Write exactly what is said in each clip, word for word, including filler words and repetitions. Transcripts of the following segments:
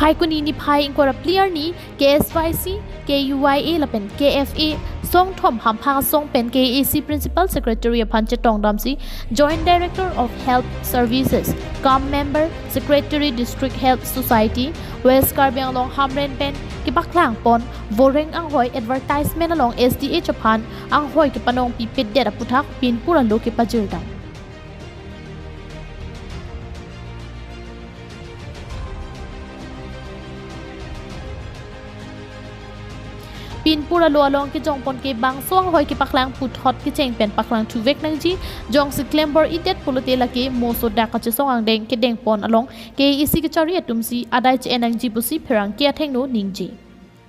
Phaikuni niphai ingkoi ra phli arni K S Y C, K U Y A lapen K F A songthom hamphang asong pen K A A C Principal Secretary aphan chetongdamsi Joint Director of Health Services cum Member Secretary District Health Society West Karbi Anglong Hamren pen kepaklangpon Boreng Anghoi advertisement along S D H aphan anghoi kepanongpipedet aputhak pinpur alo kepajirdam. Pinpur alo along kejongpon ke bangso anghoi kepaklang puthot kecheng pen paklangthuvek nangji, jongsi klembor idet pulote lake moso dak kachesong angdeng kedengpon along K A A C kachari atumsi adai che-en nangji pusi pherangke athengno ningje.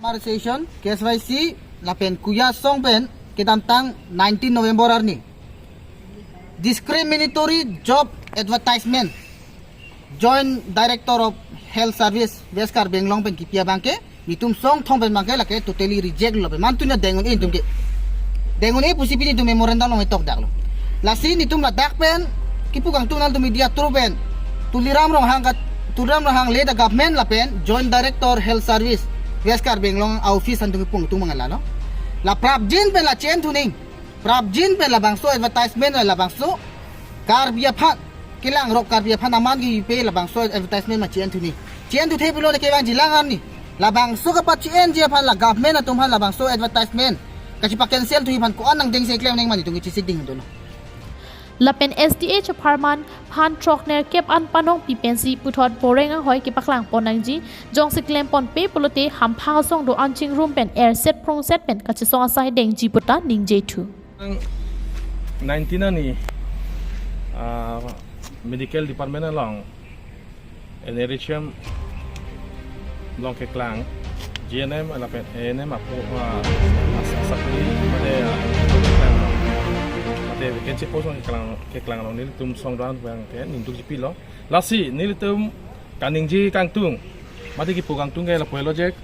Association, K S Y C, lapen Kuya asong pen kedamtang nineteen November arni discriminatory job advertisement Joint Director of Health Service West Karbi Anglong pen kipi abangke, netum songthom pen abangke lake totally reject lo pen, mantun ya deng un-e netum ke. Deng un-e pusi pini netum memorandum along tokdaklo. Lasi netum ladak pen kipu kangtung nangtum media through pen Tuliram Ronghang ka, Tuliram Ronghang le the government lapen Joint Director Health Service West Karbi Anglong office an tung kipung tung mangala no. La prapjin pen la che-enthu nang. Prapjin pen labangso advertisement, labangso Karbi aphan, kelangrok Karbi aphan aman kipe labangso advertisement ma che-enthu nang. Che-enthuthe pulote kevangji lang arni, labangso kapache-enji aphan la government atum aphan labangso advertisement kachipa-cancel thuji aphan ko-an angdengsi klem nang ma netum kechesik ding do no. Lapen S D H apharman phan throknerkep an panongpi pensi puthot Boreng Anghoi kepaklangpon nangji, jongsi klemponpe pulote hamphang asong do-an chingrum pen erset phrongset pen kachesong asai dengji puta ningjethu. Nineteen arni, ah, medical department along N R H M along keklang, G N M lapen A N M apo, ah, as-, asakri mate, ah, mate vacancy post along keklang, keklang along nelitum song do-an abangke ningdukji pilo. Lasi nelitum kaningje kangtung mate kipu kangtung ke lapu-elo jek.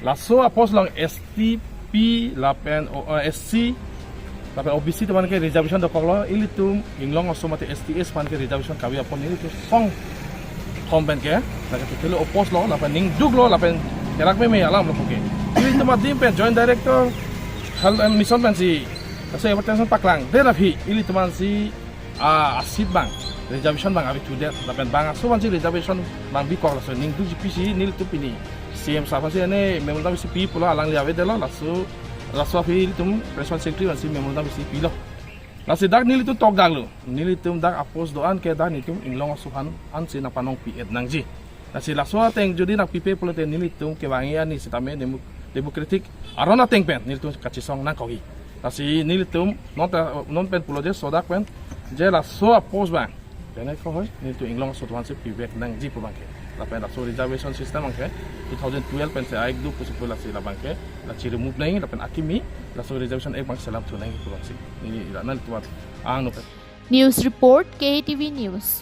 Laso apost along S T P lapen O-, eh, S C lapen O B C atum aphan ke reservation dokoklo, ilitum Inglong aso mate S T S aphan ke reservation kave apot nelitum songthom pen ke, lake totally oppose lo, lapen ningduklo, lapen kerak meme alam lo puke. Ilitum adim pen Joint Director Health and Mission pensi, laso advertisement paklangdet aphi, ilitum aphansi ah, a-seat abang, reservation abang ave thudet, lapen bang aso aphansi reservation abang bikok, laso ningdukji pusi nelitum pini C M sir aphansi ane memorandum isi pi pulo, alangli avedetlo, laso, laso aphi ilitum Principal Secretary aphansi memorandum isi pilo. Lasi dak nelitum tokdaklo, nelitum dak apost do-an ke dak nelitum Inglong aso aphan ansi nangpanongpi-et nangji. Lasi laso ateng jodi nangpipe pulote nelitum kevang-i arni sitame demo-, democratic aron ateng pen nelitum kachesong nangkokji. Lasi nelitum non ta, non pen pulo je sodak pen je laso apost abang, jane ko hoi, nelitum Inglong aso atum aphansi pivek nangji pu abangke. Lapen laso reservation system abangke two thousand twelve pensi a-act do pusi pu, lasi labangke la chi-remove nang, lapen akimi laso Reservation Act abang selamthu nangji pu abangsi neli ra nelitum angno pen. News report, K T V News.